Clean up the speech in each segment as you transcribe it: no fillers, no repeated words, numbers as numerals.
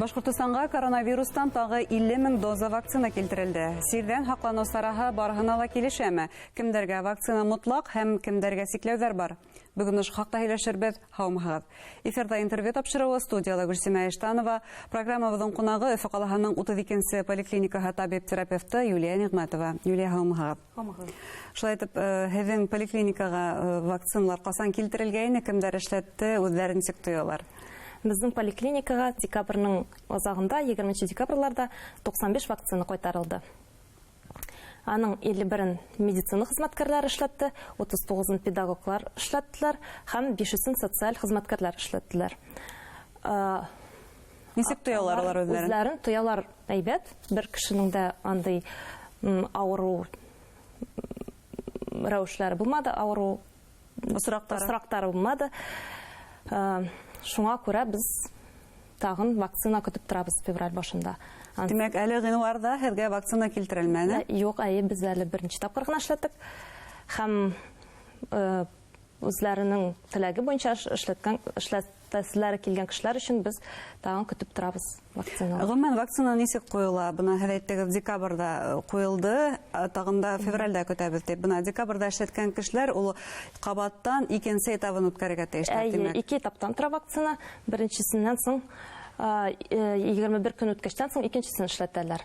Башҡортостанға коронавирустан тағы 50 мең доза вакцина килтерелде. Сирҙән һаҡланыу сараһы барыһына ла килешәме? Кемдәргә вакцина мотлаҡ һәм кемдәргә сикләүҙәр бар? Бөгөн ошо хаҡта һөйләшербеҙ. Һаумыһығыҙ. Эфирҙа интервью тапшырыуы, студияла Гөлсимә Иштанова. Программабыҙҙың ҡунағы Өфө ҡалаһының 32-нсе поликлиникаһы табип-терапевты Юлия Ниғмәтова. Юлия, һаумыһығыҙ. Һаумыһығыҙ. Шулай итеп, һеҙҙең поликлиникаға вакциналар ҡасан килтерелгәйне, кемдәр эшләтте, үҙҙәре нисек тоялар? Беҙҙең поликлиникаға декабрҙең аҙағында, 20 декабрларҙа 95 вакцина ҡайтарылды. Аның 51-ен медицина хеҙмәткәрҙәре эшләтте, 39-ын педагоглар эшләттеләр һәм 5-сен социаль хеҙмәткәрҙәр эшләттеләр. Нисек тоялар улар үҙҙәрен? Үҙҙәрен тоялар әйбәт. Бер кешенең дә андай ауырыу рәүешләре булмады, ауырыу осраҡтары, осраҡтары булмады. Шуңа күрә беҙ тағын вакцина көтөп торабыҙ февраль башында. Тимәк, әле ғинуарҙа һеҙгә вакцина килтерелмәне? Юҡ, әйе, беҙ әле беренсе тапҡыр ғына эшләттек. Һәм үҙҙәренең теләге буйынса эшләтәселәре килгән кешеләр өсөн беҙ тағын көтөп торабыҙ вакцина. Ғөмүмән, вакцина нисек ҡуйыла? Бына һеҙ әйттегеҙ, декабрҙә ҡуйылды, тағын да февралдә көтәбеҙ тип. Бына декабрҙә эшләткән кешеләр ул ҡабаттан икенсе этабын үткәрергә тейештәр, Әйе, тимәк. Ике этаптан тора вакцина. Беренсеһенән һуң, 21 көн үткәстән һуң икенсесен эшләтәләр.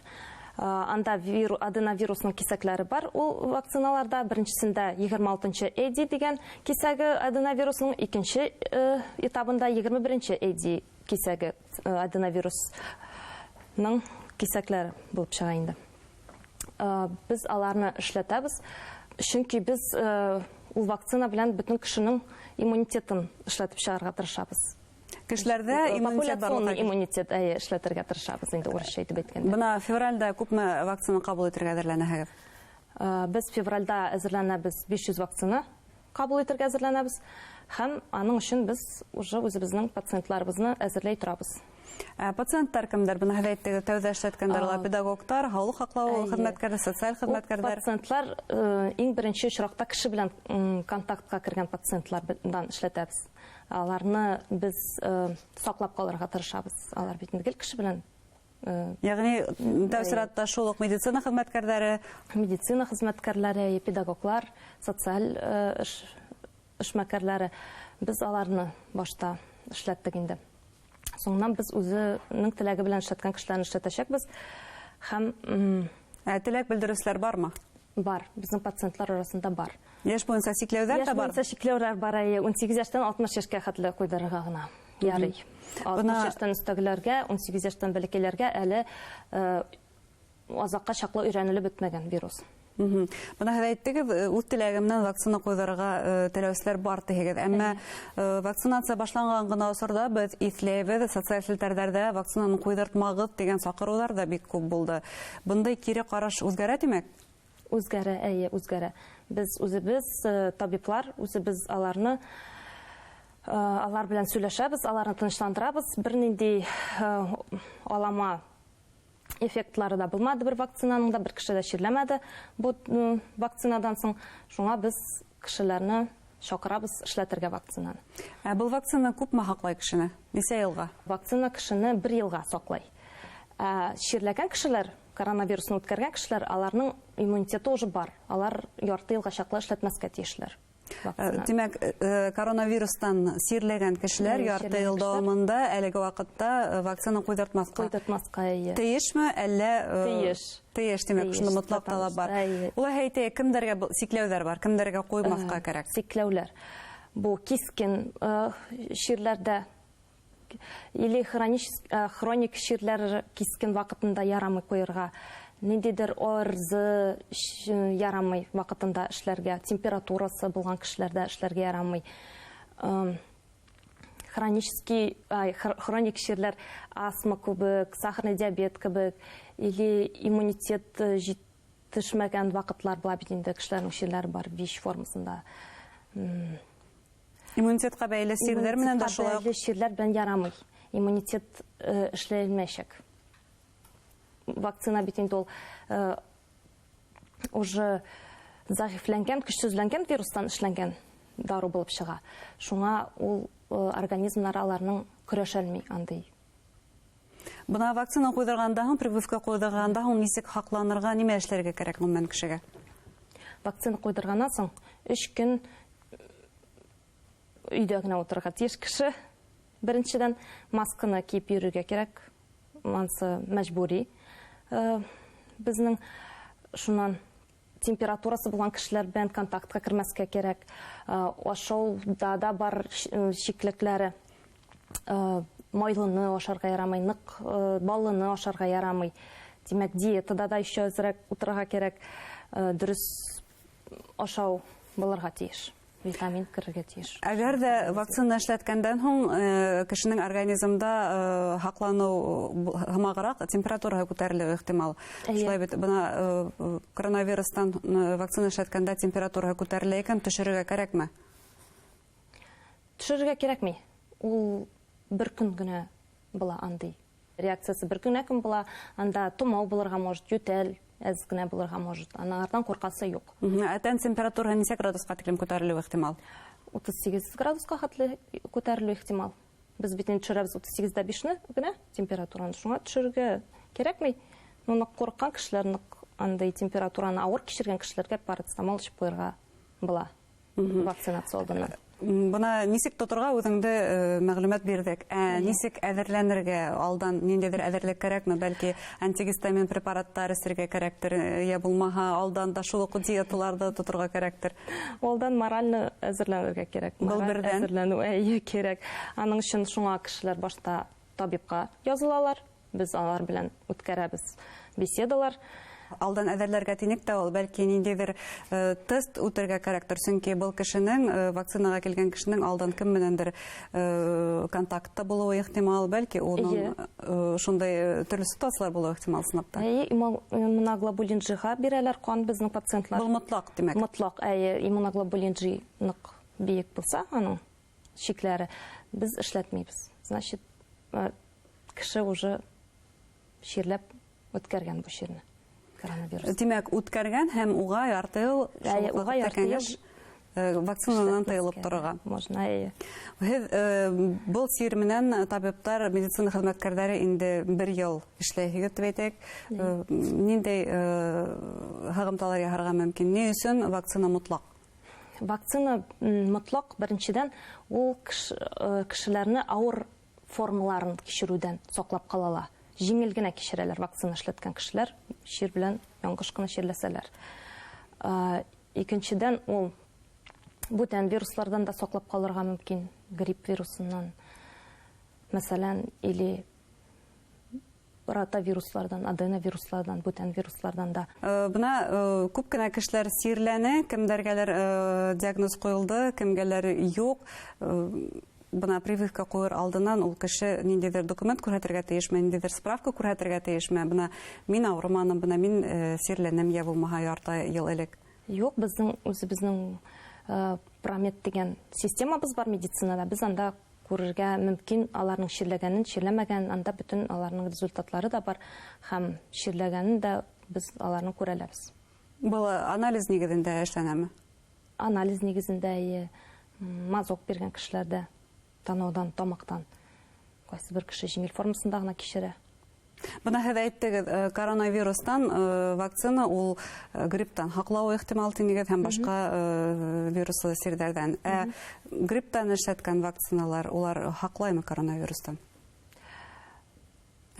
Анда аденовирусның кисәкләре бар ул вакциналарда. Беренсесендә 26 AD дигән кисәге аденовирусның, икенсе этабында 21 AD кисәге аденовирусның кисәкләре булып чыга инде. Без аларны эшләтәбез, чөнки без ул вакцина белән бөтен кешенең иммунитетын эшләтеп чыгарга тырышабыз. Кешеләрҙә иммунитет Популяционный барлыҡҡа килә. иммунитет, әйе, эшләтергә тырышабыҙ инде, урыҫса әйтеп әйткәндә. Бына февралдә күпме вакцина ҡабул итергә әҙерләнәһегеҙ? Беҙ февралдә әҙерләнәбеҙ, 500 вакцина ҡабул итергә әҙерләнәбеҙ һәм аның өсөн беҙ уже үҙебеҙҙең пациентларыбыҙны әҙерләй торабыҙ. Пациенттар кемдәр? Бына һеҙ әйттегеҙ, тәүҙә эшләткәндәр улар педагогтар, һаулыҡ һаҡлау хеҙмәткәрҙәре, социаль Ул хеҙмәткәрҙәр. Пациентлар иң беренсе осраҡта кеше белән контактҡа кергән пациентларҙан эшләтәбеҙ. Аларны беҙ саҡлап ҡалырға тырышабыҙ. Алар бит инде гел кеше белән Йәғни, тәү сиратта шул уҡ медицина хеҙмәткәрҙәре, медицина хеҙмәткәрҙәре, педагоглар, социаль эшмәкәрләре. Беҙ аларны башта эшләттек инде. Соңынан беҙ үҙенең теләге белән эшләткән кешеләрне эшләтәсәкбеҙ. Һәм Ә теләк белдереүселәр бармы? Бар, беҙҙең пациентлар араһында бар. Йәш буйынса сикләүҙәр Йәш ҙә бар? буйынса сикләүҙәр бар, әйе, 18 йәштән 60 йәшкә хәтле ҡуйҙырырға ғына ярый. 60 йәштән өҫтәгеләргә, 18 йәштән бәләкәйләргә әле аҙаҡҡа саҡлы өйрәнелеп бөтмәгән вирус. Бына һеҙ әйттегеҙ, үҙ теләге менән вакцина ҡуйҙырырға теләүселәр бар тиһегеҙ. Әммә, вакцинация башланған ғына осорҙа беҙ иҫләйбеҙ, социаль селтәрҙәрҙә вакцинаны ҡуйҙыртмағыҙ тигән саҡырыуҙар ҙа бик күп булды. Бындай кире ҡараш үҙгәрә, тимәк? Үҙгәрә, әйе, үҙгәрә. Беҙ үҙебеҙ табиплар, үҙебеҙ алар белән сөйләшәбеҙ, аларны тынычландырабыҙ. Бер ниндәй алама эффектлары да булмады бер вакцинаның да, бер кеше дә чирләмәде бу вакцинадан соң. Шуңа беҙ кешеләрне чакырабыз эшләтергә вакцинаны. Ә был вакцина күпме һаҡлай кешене? Нисә йылға? Вакцина кешене бер йылға саҡлай. Ә чирләгән кешеләр, коронавирусны үткәргән кешеләр, аларның иммунитеты уже бар. Алар ярты йылға чаклы эшләтмәскә тиешләр вакцинаны. Тимәк, коронавирустан сирләгән кешеләр Әйе, ярты чирләгән йыл кешеләр. дауамында әлеге ваҡытта вакцина ҡуйҙыртмаҫҡа Ҡуйҙыртмаҫҡа, әйе. Тейешме, әллә Тейеш. Тейеш, тимәк, Тейеш, шунда мотлаҡ талап бар. Әйе. Улай әйтәйек, кемдәргә был сикләүҙәр бар, кемдәргә ҡуймаҫҡа кәрәк? Сикләүләр. Бу кискен чирләрҙә или хроник чирләр кискен ваҡытында ярамай ҡуйырға, ниндәйҙер ОРЗ ярамай ваҡытында эшләргә, температурасы булған кешеләрҙә эшләргә ярамай. Хроник чирләр, астма кебек, сахарный диабет кебек, или иммунитет җитешмәгән ваҡытлар була бит инде, кешеләрнең чирләре бар ВИЧ формасында. Иммунитетҡа бәйле сирҙәр менән дә Иммунитетҡа шулай уҡ. бәйле чирләр белән ярамай. Иммунитет эшләйелмәйәсәк. Вакцина бит инде ул уже зәғифләнгән, көсһөҙләнгән вирустан эшләнгән дарыу булып сыға. Шуңа ул организмнар аларның көрәшәлмәй андый. Бына вакцина ҡуйҙырғандан һуң, прививка ҡуйҙырғандан һуң нисек һаҡланырға, нимә эшләргә кәрәк ғөмүмән кешегә? Вакцина ҡуйҙырғандан һуң 3 көн өйҙә генә ултырырға тейеш кеше. Беренсенән, масканы кейеп йөрөргә кәрәк, мансы мәжбүри. Беҙҙең шунан температурасы булған кешеләр белән контактҡа кермәҫкә кәрәк. Ашауҙа да бар шиклекләре. Майлыны ашарға ярамай, ныҡ баллыны ашарға ярамай. Тимәк, диетада да еще әҙерәк ултырырға кәрәк. Дөрөҫ ашау булырға тейеш. Витамин керергә тейеш. Әгәр ҙә вакцина эшләткәндән һуң кешенең организмда һаҡланыу һымағыраҡ температураһы күтәрелеүе ихтимал. Шулай бит, бына коронавирустан вакцина эшләткәндә температураһы күтәрелә икән, төшөрөргә кәрәкме? Төшөрөргә кәрәкмәй. Ул бер көн генә була андый. Реакциясы бер көн көн була, анда томау булырға может, ютәл әҙ генә булырға может. Анардан ҡурҡасы юҡ. Ә тән температураһы нисә градусҡа тиклем күтәрелеүе ихтимал? 38 градусҡа хәтле күтәрелеүе ихтимал. Беҙ бит инде төшөрәбеҙ 38,5 генә температураны, шуңа төшөрөргә кәрәкмәй. Но ныҡ ҡурҡҡан кешеләр, ныҡ андай температураны ауыр кисергән кешеләргә парацетамол эсеп ҡуйырға була вакцинация алдынан. Бына нисек тоторға үҙеңде мәғлүмәт бирҙек. Нисек әҙерләнергә, алдан ниндәйҙер әҙерлек кәрәкме? Бәлки антигистамин препараттар эсергә кәрәктер, йә булмаһа алдан да шул уҡ диеталарҙы тоторға кәрәктер. Алдан морально әҙерләнергә кәрәк. Был Мораль берҙән. әҙерләнеү, әйе, кәрәк. Аның өсөн шуңа кешеләр башта табипҡа язылалар. Беҙ алар белән үткәрәбеҙ беседалар. Алдан әҙерләргә тинек тә ул, бәлки ниндәйҙер тест үтергә кәрәктер, сөнки был кешенең, вакцинаға килгән кешенең алдан кем менәндер контактта булыуы ихтимал, бәлки уның, шундай төрлө ситуациялар булыуы ихтимал сыныҡта. Әйе, иммуноглобулин G-ға бирәләр ҡан беҙҙең пациентлар. Был мотлаҡ, тимәк? Мотлаҡ, әйе, иммуноглобулин G ныҡ бейек булса, аның шикләре, беҙ эшләтмәйбеҙ. Значит, кеше уже ширләп үткәргән бу ширне. Коронавирус. Тимәк, үткәргән һәм уға ярты йыл Әйе, шул уға ярты йыл кәңәш вакцинадан тыйылып эшләтмәҫкә торорға. Можно, әйе. Һеҙ был сир менән табиптар, медицина хеҙмәткәрҙәре инде бер йыл эшләйһегеҙ тип әйтәйек. Ниндәй һығымталар яһарға мөмкин? Ни өсөн вакцина мотлаҡ? Вакцина мотлаҡ, беренсенән, ул кешеләрне ауыр формаларын кисереүҙән саҡлап ҡала ала. Еңел генә кисерәләр вакцина эшләткән кешеләр, шир белән яңғыш ҡына ширләсәләр. Икенсенән, ул бүтән вируслардан да саҡлап ҡалырға мөмкин, грипп вирусынан, мәсәлән, или ротавируслардан, аденовируслардан, бүтән вируслардан да. Бына күп кенә кешеләр сирләнә, кемдәргәлер диагноз ҡуйылды, кемгәлер юҡ. Бына прививка ҡуйыр алдынан ул кеше ниндәйҙер документ күрһәтергә тейешме, ниндәйҙер справка күрһәтергә тейешме? Бына мин ауырыманым, бына мин сирләнем, йә булмаһа ярты йыл элек. Юҡ, беҙҙең үҙебеҙҙең промед тигән системабыҙ бар медицинала. Беҙ анда күрергә мөмкин аларның ширләгәнен, ширләмәгәнен, анда бөтөн аларның результатлары да бар һәм ширләгәнен дә беҙ аларны күрә алабыҙ. Был анализ нигеҙендә эшләнәме? Анализ нигеҙендә, эйе, мазок биргән кешеләрҙә танауҙан, тамаҡтан ҡайсы бер кеше еңел формасында ғына кисерә. Бына һеҙ әйттегеҙ, коронавирустан вакцина ул грипптан һаҡлауы ихтимал тинегеҙ һәм башҡа вируслы сирҙәрҙән. Грипптан эшләткән вакциналар, улар һаҡлаймы коронавирустан?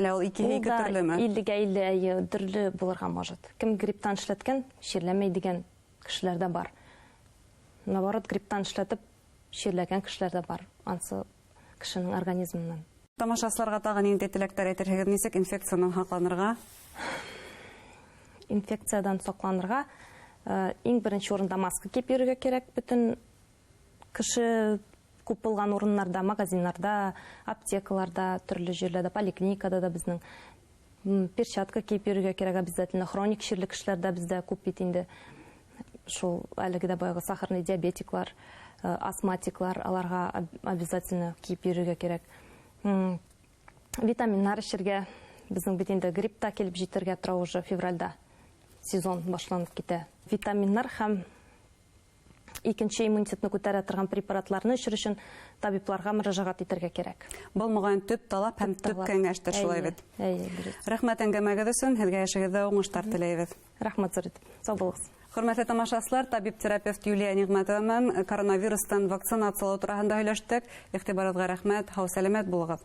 Әллә ул икеһе Ул ике да төрлөмө? Иллегә илле, әйе, төрлө булырға может. Кем грипптан эшләткән, ширләмәй дигән кешеләр дә бар. Наоборот, грипптан эшләтеп ширләгән кешеләр дә бар. Ансы кешенең организмынан. Тамашасыларға тағы ниндәй теләктәр әйтерһегеҙ? Нисек инфекциянан һаҡланырға? Инфекциядан саҡланырға, иң беренсе урында маска кейеп йөрөргә кәрәк. Бөтөн кеше күп булған урыннарда, магазиннарда, аптекаларда, төрлө җирләрдә, поликлиникада да безнең перчатка кейеп йөрөргә кәрәк обязательно. Хроник чирле кешеләр дә бездә күп бит инде. Шул әлеге дә баягы сахарный диабетиклар, астматиклар, аларга обязательно кейеп йөрөргә кәрәк. Витаминнар эчергә. Безнең бит инде грипп та килеп җитергә тора уже февральдә. Сезон башланып китә. Витаминнар һәм Икенче иммунитетны күтәрә торган препаратларны эчер өчен табибларга мөрәҗәгать итәргә кирәк. Был моғайын төп талап һәм төп кәңәштер, шулай бит? Әйе, дөрес. Рәхмәт әңгәмәгеҙ өсөн, һеҙгә эшегеҙҙә уңыштар теләйбеҙ. Рәхмәт ҙур итеп. Сау булығыҙ. Хөрмәтле тамашасылар, табип-терапевт Юлия Ниғмәтова менән коронавирустан вакцинациялау тураһында һөйләштек. Иғтибарығыҙға рәхмәт, һау-сәләмәт булығыҙ.